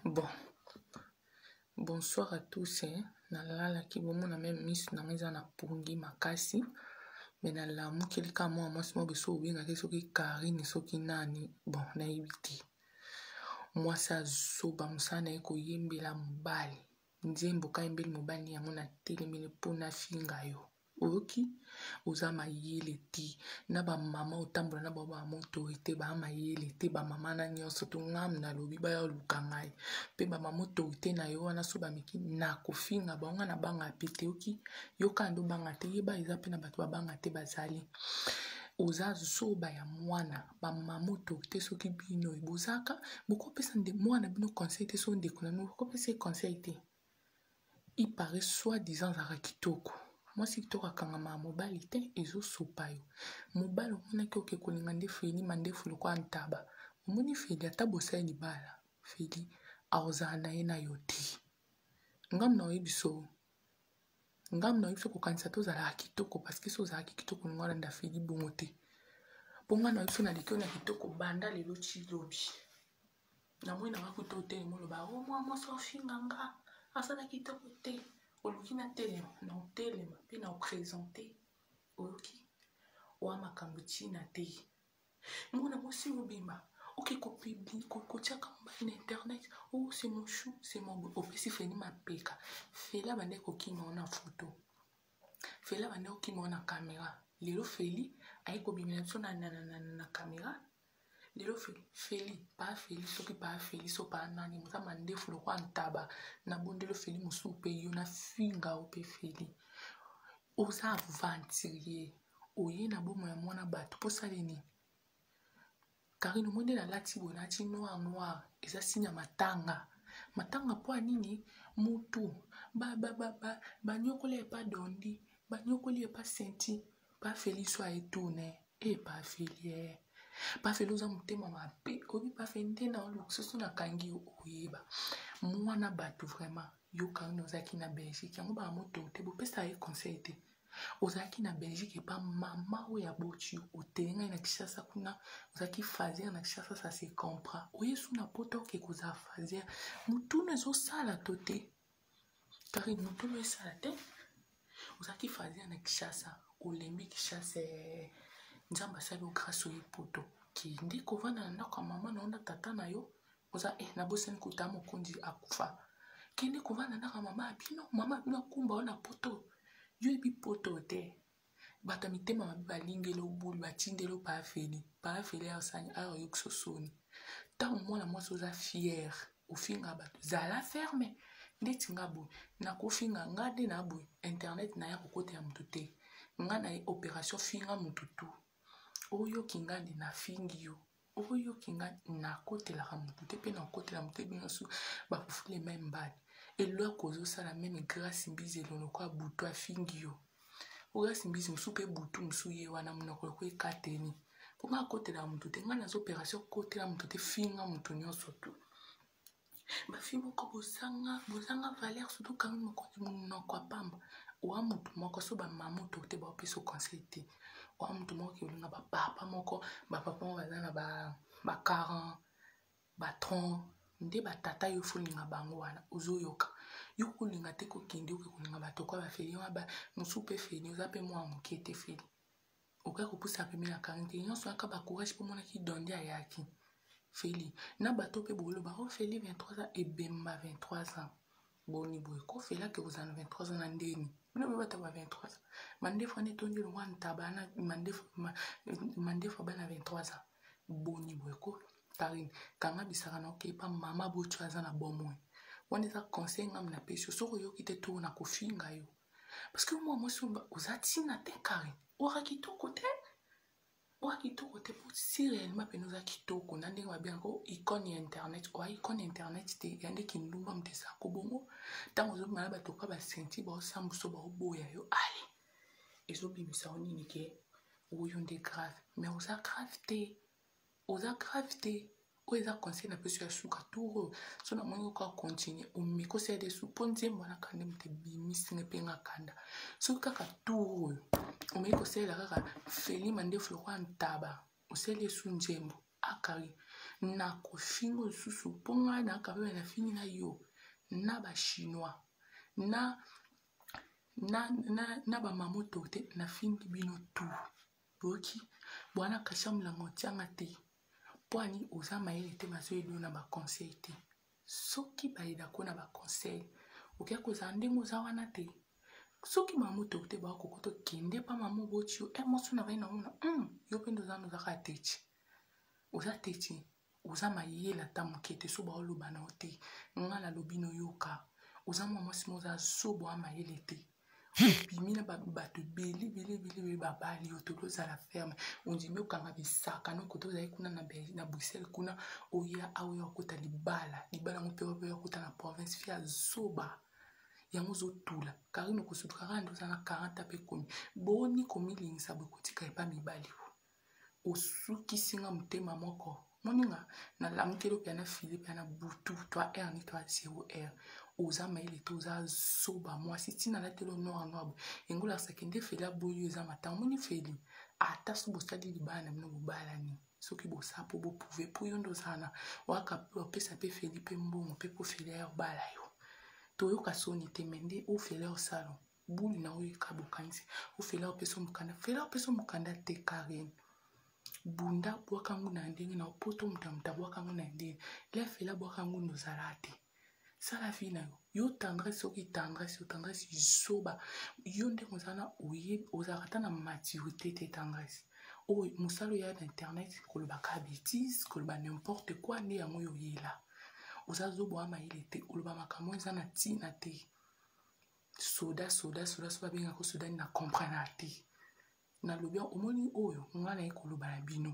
Bon, bonsoir à tous. Hein. Nalalaki bomona meme misu na ngai eza na pongi makasi me nalamukeli kaka mwa mwasi moko biso obengaki soki Karine soki nani bon nayebi te mwasi azoba mosala na ye koyembela mobali nzembo kayembeli mobali yango natelemeli mpo nafinga yo Oyoki? Oza mayele te. Na ba mama otambola na bango ba mama autorite ba mayele te ba mama na nyonso to ngam nalobi baya oluka ngai. Pe ba mama autorite na yo wana so bameki na kofinga bango nga na banga pe te oki? Yo kaka nde obanga te yeba eza pe na bato babanga te bazali. Oza zoba ya mwana ba mama autorite soki bino bozaka bokopesa nde mwana bino conseil te so ndeko na bino bokopesa ye conseil te. Il parait soit disant azalaka kitoko mwasi kitoko akangamaka mobali te ezosopa yo mobali omonaki oke kolinga nde feli mandefu lokola ntaba omoni feli ata bosali libala feli akozala na ye na yo te ngambo na oyebiso ngambo na oyebiso kokanisa te ozalaka kitoko parceke so ozalaki kitoko olinga olanda feli bongo te mpo ngai na oyebiso naleki yo na kitoko banda lelo ti lobi Namoni nanga kutu otelema oloba o oh, mwa mwasi ofinga nga asala kitoko te oluki natelema na otelema mpe na opresente oyoki oa makambo ntina te mwana mwasi mobimba oke kotiaka mobali na internet o oh, c'est mon chou c'est mon opesi feli mapeka feli abandaki kokima ona foto feli abandaki kokima ona kamera lelo feli aye kobimela biso na, na, na, na, na kamera Lelo feli pa feli soki pa feli so pa nani moza mandefu lokola ntaba na bondelo feli mosusu mpe yo na finga yo mpe feli oza aventurier oye na bomo ya mwana bato mpo osali nini karine omoni nde nalati boye nalati noir noir eza signe ya matanga matanga mpo ya nini mutu banyokoli epa dondi banyokoli epa senti pa feli so aye tourne e eh, pa feli e eh. pa feli oza motema mabe oyebi pa feli nde na oluka soso nakangi yo oyeba mwana bato vraiment yo karine ozalaki na belgique yango baa moto te bopesa ye conseil te ozalaki na belgique epa mama oyo aboti yo otelengai na kinshasa kuna ozalaki fazer na kinshasa ça se comprend oye su na poto oke kozala fazer motuna ezosala to te Karine motuna esala te ozalaki fazer na kinshasa olembi kinshasa eh, nzambe asali yo grâce oye poto kende kovanda na ndako ya mama na yo na tata na yo oza eh, nabosani kuta mokonzi akufa kende kovanda ndako ya mama ya bino mama ya bino akumba yo na poto yo yebi poto te bato ya mitema mabe balingeli yo bulu batindeli yo paafeli paafeli asani awa oyokiso soni ntango mwana mwasi oza fiere ofinga bato zala ferme ndeti nga boye nakofinga nga nde na boye internet naya kokotela motu te nga na ye operation finga motu tu oyoki nga nde nafingi yo Oyoki nga nakotelaka motu te mpe nakotela motu te bino su bafufule meme mbadi eloko ozosala meme grace mbizi elonoko ya butu afingi yo grace mbizi mosusu mpe butu mosusu ye wana monoko loko ekateni mpo nga akotelaka motu te nga naza operation kotela motu te finga motu nyonso tu Ba fille moko bozanga bozanga valeur surtout kangi mokonzi monoko ya pamba oa mutu moko so ba mama autorité ba opesa conseil te oa mutu moko ke olinga ba papa moko ba papa moko baza na ba ba 40 ba 30 nde ba tata yo fo linga bango wana ozoyoka yo kolinga te kokende oke kolinga bato kwa ba feli ba mosusu pe feli oza pe mwa moke te feli Okoki kopusa pembeni ya Carine te nyonso wana kaka ba courage mpo omonaki Dondy ayaki Feli na bato mpe boloba o oh, Feli 23 ans ebemba 23 ans boni boye ko Feli ake kozala na 23 ans na ndeni bino mpe bato ba 23 ans mandefu wana etondi longwa ntaba na mandefu mandefu bana 23 ans boni boye ko Carine kanga bisaka na oke pa mama botyo aza na bomoi wana eza conseil ngam na pesi yo soki oyoki te to na kofinga yo parce que mwa mwasi oza ntina te Karine oza kitoko te oza kitoko te po si réellement mpena oza kitoko na ndenge babengaka o icone ya internet oa icone ya internet te ya nde kindumba moto ezalako bongo ntango ozobima na bato oka basenti baosambuso baoboya yo ale ezobimisa yo nini ke oyo nde grave mais oza grave te Oza grave te oyo eza conseil na peso ya suka tour oyo so namoni oka continue omeki osala desu mpo nzembo wana kanda moto ebimisi nga mpe nga kanda soki kaka tour oyo omeki kosalela kaka feli mandefu lokola ntaba osali esu nzembo akari ah, Nakofinga lisusu mpo ngai nakabela na fingi na yo na ba chinois na na na, na ba mama autorité nafingi bino tout boyoki bwana kasha molanga otianga te mpo ani oza mayele te bazoyeli yo na baconseil te soki bayedako na baconseil okoki kozala ndenge oza wana te soki mama autorité bakokota okende pa mama oboti yo e eh, mwasi na bai namona hmm, yo mpe nde oza nozaka teti oza teti oza mayele ata moke te so baoloba na yo te nga nalobi noyoka oza mwa mwasi mo oza zobo a mayele te obimi na bato ebele ebele ebele ebele babali yo toli ozala ferme ondimi okanga bisaka no kote ozali kuna na bruxelles kuna oya aoya okota libala libala yango mpe wapi oya okota na province fi ya zoba yango ozotula karine okosutuka kaka nde oza na 40 ape ekomi boni komilingisa boye kotika epa mibali osukisi nga motema moko moninga nalamukeli opia na fili pia na butu toi heure ni toi 0 heure oza mayele te oza zoba mwasi ntina alateli noir noir boye yango olakisaki nde feli aboyi yo eza matanga moni feli ata so bosali libala na bino bobalani soki bosala mpo boprouve mpo yo nde oza wana waka opesa mpe feli mpe mbongo mpe mpo feli aya obala yo toyoka soni te me nde ofeli osalo bule na oyo eka bokanisi ofela opesa mokanda fela opesa mokanda te karine bunda bwaka ngo na ndenge na opoto moto ya moto abwaka ngo na ndenge le fela bwaka ngo nozala te sala vie na yo yo tendresse soki tendresse yo tendresse zoba yo ndenge oza na oyebi ozalaka ata na maturité te tendresse oyo mosala oya na internet koloba ka betise koloba n'importe quoi nde yango oyo oyela oza zoba wa mayele te oloba makambo eza na ntina te soda soda soda so babengaka soda na comprendre te nalobi omoni oyo ngai naye koloba na bino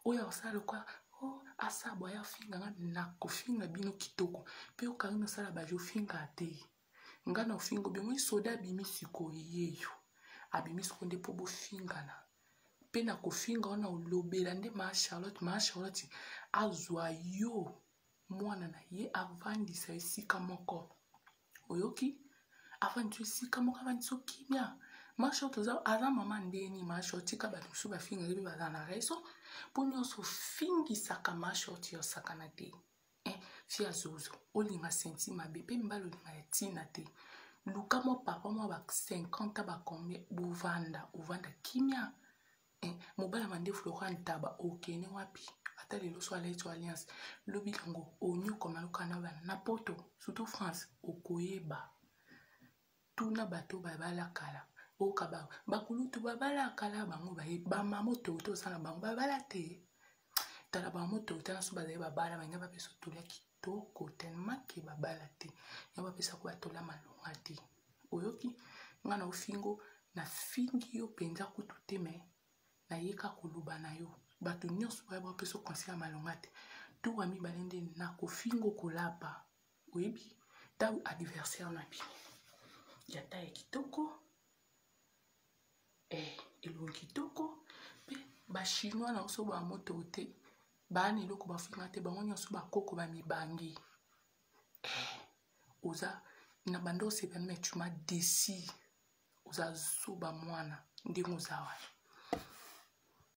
oyo akosala lokola o oh, asabwa ye afinga nga nakofinga bino kitoko mpe okangi nosala baje ofinga te ngai na ofinga obi omoni soda abimi sikoyo yeyo abimi sikoyo nde mpo bofingana mpe na kofinga wana olobela nde ma charlotte ma charlotte azwa yo mwana na ye avandisa esika moko oyoki avandisi esika moko avandisi kimia masho toza aza mama ndeni masho tika bato mosusu bafingaki mpe baza na raison mpo nyonso ofingisaka masho ti osakana te eh, fi ya zozo olinga senti mabe mpe mibali olinga ya ntina te luka mwa papa mwa ba 50 ba combien bovanda ovanda kimia Eh, mobali ya mandefu lokola ntaba okende wapi ata lelo so aleti alliance lobi yango onyokoma loka na bana na poto surtout france okoyeba tuna bato babala kala oyoka bakulutu babala kala bango baye bamama ototo oza na bango babala te tala bamama ototo na so bazali babala balinga bapesa otolia kitoko tellement ke babala te yango bapesako batola malonga te oyoki nga na ofingo nafingi yo mpenza kutu te me nayeka koloba na yo bato nyonso baya bapesa conseil ya malonga te tour ya mibale nde nakofingo kolapa oyebi ntango adversaire na bino ya ta ya kitoko eh, elongi kitoko mpe bachinois na biso bamoto te baa na eloko bafinga te bango nyonso bakoko bamibangi eh, oza na banda osepela mais tu m'as déçu oza zoba mwana ndenge oza wana.